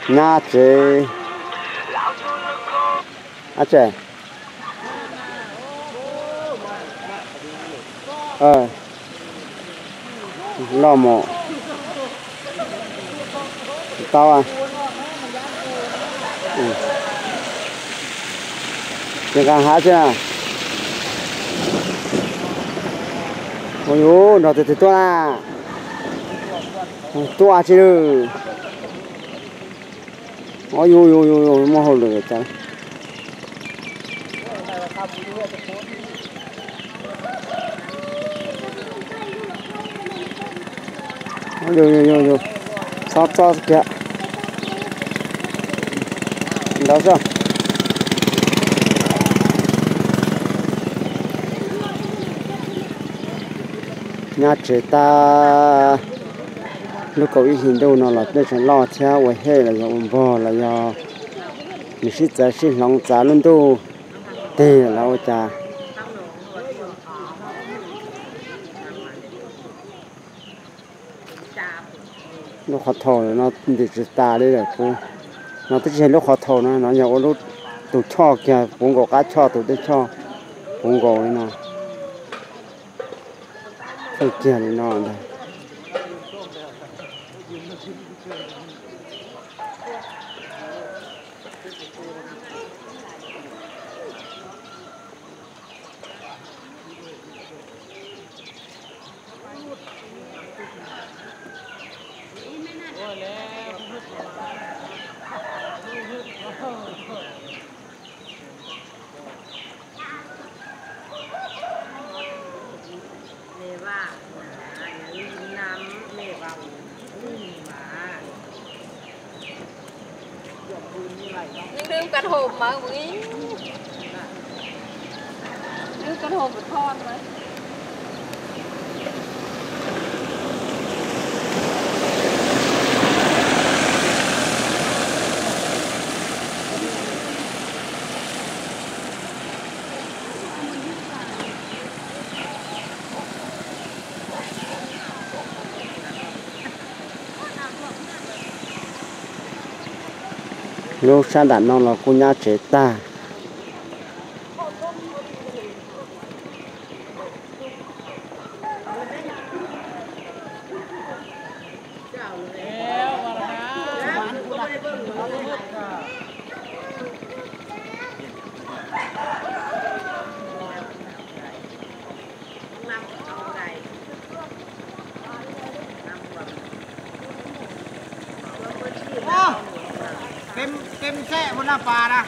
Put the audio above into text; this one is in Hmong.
Nyab tsev. Ab tse. Loj mus. Tau. Ces nqa hav tsi na. Ua yus nrog tus twg tuaj na. Tuaj tsi lwm. Ob yus yus yus yus muaj hauj lwm cas. Yus yus yus yus txhob txob kiag. Ntawd xwb. Nyab tsev tag. Lub kaum ib hlis ntuj no los nej tseem loj thiab ua hej los yog ua npog los yog nws sib txawv sib hloov txav lub ntuj teg los ua cas. Lub qhov thau no ntim tsis tas li lawm kuv. No twb tsis yog lub qhov thau no, no yog ua lub, tus choj kiag puv nkaus qab choj, tus dej choj puv nkaus li no. Txawj kiag li no ntag. Nws nws căn hộ mà Mỹ. Nws căn hộ của con mà. Lub sab nram no los kuj nyab tsev tag. Kem xej ua naj pas na.